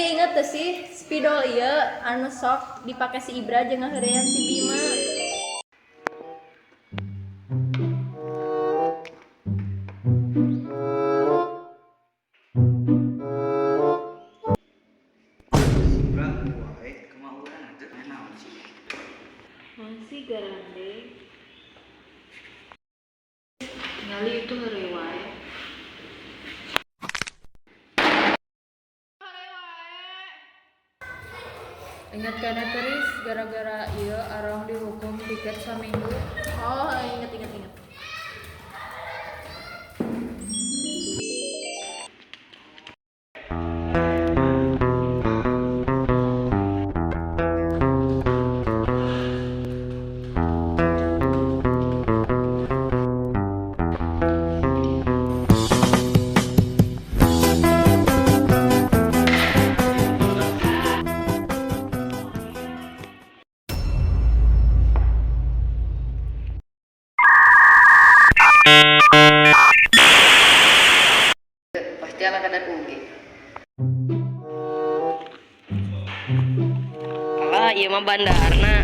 Tapi inget tuh sih, spidol ieu anu sok dipake si Ibra jeung ngaheureyan si Bima. Ibra wae kumaha urang teu naon sih. Masih garande. Ngali itu heureuy wae. Ingat kana Teris, gara-gara ieu arang dihukum piket saminggu. Oh, inget inget inget. Pasti anak kadar UG. Alah, ieu mah bandarna.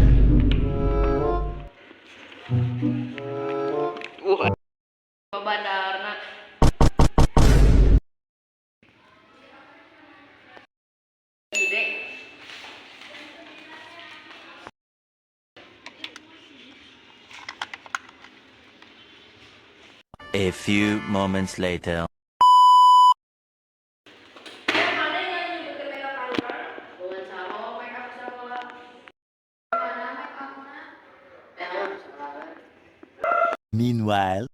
Bandarna. Ide. A few moments later. Mana yang nyebutkeun make up urang? Bukan sama make up sekolah. Mana make upna? Eh, sekolah. Meanwhile.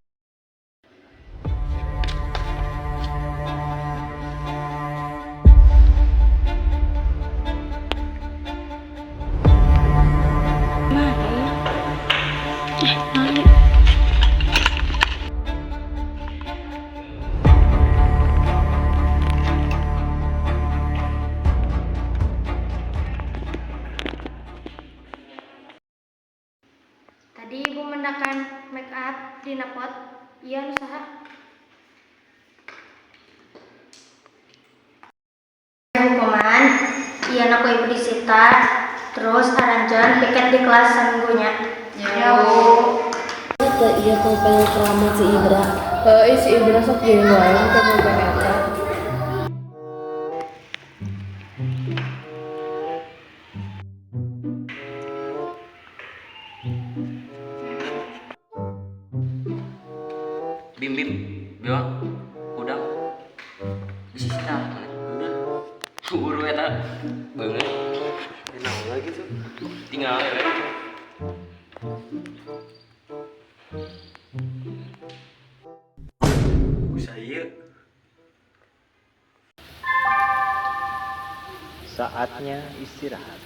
Mana ya? Eh, mana? Tadi ibu mendakan make up dina pot, ieu anu saha? Hukuman, ieu ku ibu disita, terus aranjeun piket di kelas saminggunya. Ya, Bu. Teu ieu pulpen keramat si Ibra. Heuh, si Ibra sok jeung wae make pulpen eta. Bim bim, Bima, udang. Disita mana? Udah. Buru eta beungeut. Naon lagi tuh? Tinggal ya. Usah ieu. Saatnya istirahat.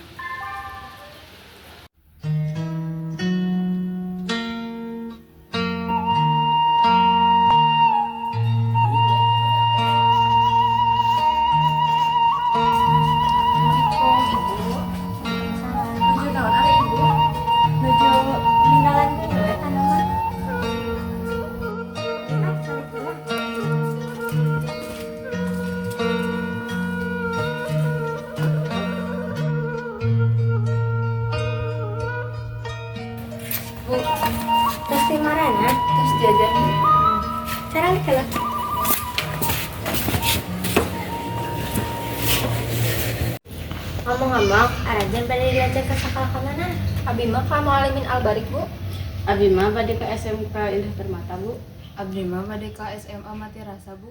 Assalamualaikum, Ibu. Nuju naon ari Ibu? Nuju ninggalan kieu tanaman. Ah, salik heula. Bu, Tos ti marana? Tos jajan. Caralik heula. Ngomong-ngomong, aranjeun bade diajar ke sekolah ka mana? Abi mah ka Mualimin Albarik, Bu. Abi mah bade ke SMK Indah Permata, Bu. Abdi mah bade ka SMA Mati Rasa, Bu.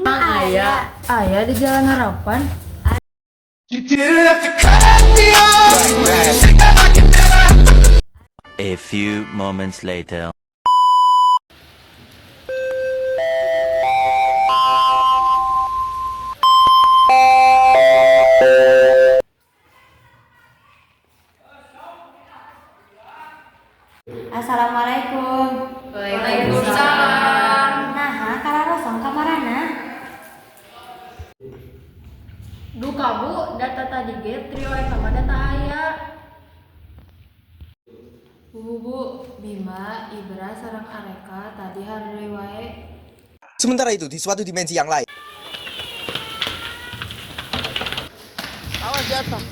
Aya. Aya di Jalan Harapan. You didn't have to cut me off. A few moments later. Assalamualaikum. Waalaikumsalam. Nah, kararosong kamarana? Duka, Bu, data tadi ge trio eta mah data aya. Bu, Bu, Bu, Bima, Ibra sareng Areka tadi heureuy wae. Sementara itu, di suatu dimensi yang lain. Awas jatuh.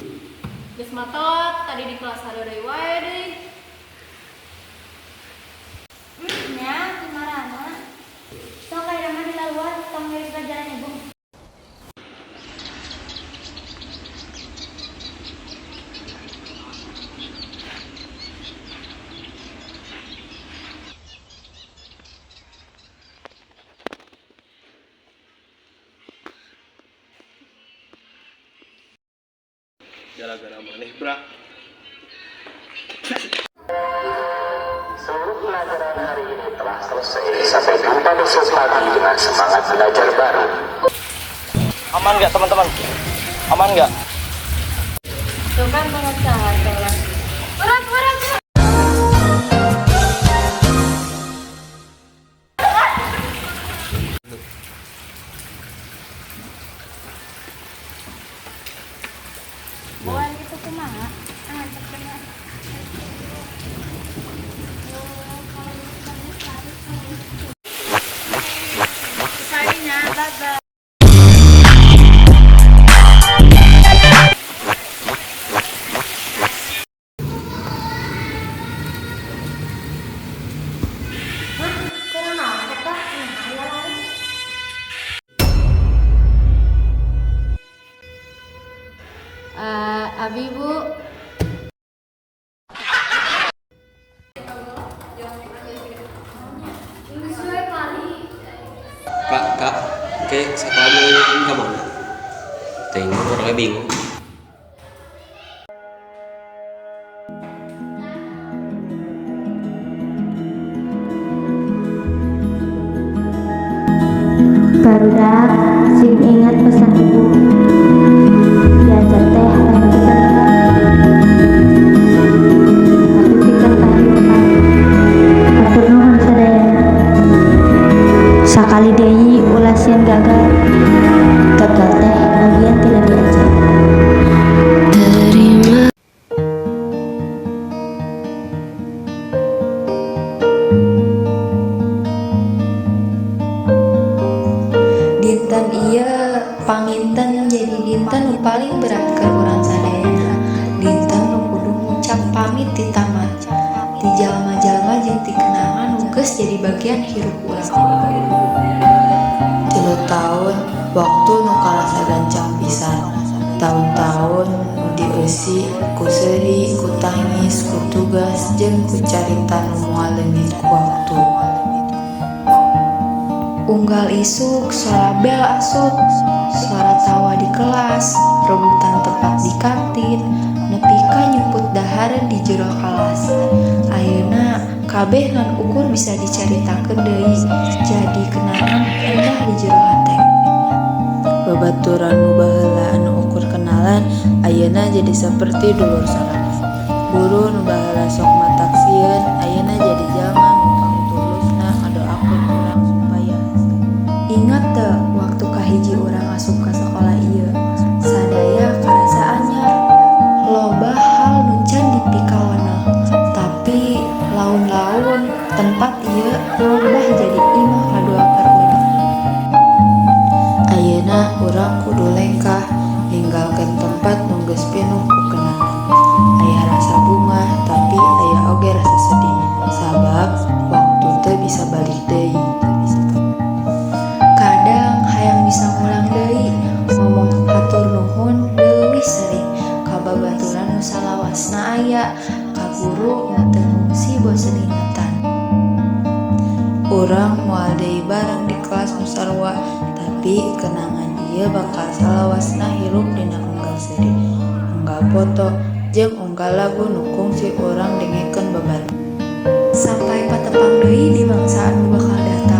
Geus matot tadi di kelas hareureuy wae deui. Nya, kumarana? Sok aya mah dilaluan tong ngiris pelajaran ibu. Gara-gara maneh, Bra. Seluruh pelajaran hari ini telah selesai. Sampai jumpa besok pagi dengan semangat belajar baru. Aman nggak teman-teman? Aman nggak? Tuh kan pengecahan kelas. Berat, berat, berat. Bukan itu kumaha? Ah, cepetnya. Sayangnya, bye-bye. Hah? Kurang naon eta? Nah, aya lain. Abi Bu. Kak, kak, oke, sekolah dulu ke mana? Tengok orangnya bingung. Barudak, sing ingat pesan ibu. Diajar teh lain pikeun hebat, tapi pikeun kahirupan. Hatur nuhun sadayana. Sakali deui ulah sieun gagal. Gagal teh bagian tina diajar. Terima. Dinten ieu panginten jadi dinten nu paling berat keur urang sadayana. Dinten nu kudu ngucap pamit ti taman, ti jalma-jalma jeung ti kenangan nu geus jadi bagian hirup urang. 3 taun waktu nu karasa gancang pisan. Taun-taun nu dieusi ku seuri, ku tangis, ku tugas, jeung ku carita nu moal leungit ku waktu. Unggal isuk suara bel asup, suara tawa di kelas, rebutan tempat di kantin, nepi ka nyumput dahareun di jero kelas. Ayeuna kabeh ngan ukur bisa dicaritakeun deui, jadi kenangan indah di jero hate. Babaturan nu baheula anu ukur kenalan ayeuna jadi saperti dulur sorangan. Guru nu baheula sok matak sieun ayeuna jadi jalma nu pangtulusna ngadoakeun urang supaya hese. Ingat teu waktu kahiji urang asup ka sakola ieu? Sadaya karasa anyar. Loba hal nu can dipikawenel, tapi laun-laun tempat ieu robah jadi imah kadua keur urang. Ayeuna urang kudu lengkah ninggalkeun tempat nu geus pinuh ku kenangan. Aya rasa bungah, tapi aya oge rasa sedih, sabab waktu teu bisa balik deui. Kadang hayang bisa ngulang deui, ngomong hatur nuhun leuwih sering ka babaturan nu salawasna aya, ka guru nu teu ngungsi bosen ingetan. Urang moal deui bareng di kelas nu sarua, tapi kenangan ieu bakal salawasna hirup dina unggal seuri, unggal foto, jeung unggal lagu nu kungsi urang dengekeun babareng. Sampai patepang deui di mangsa anu bakal datang.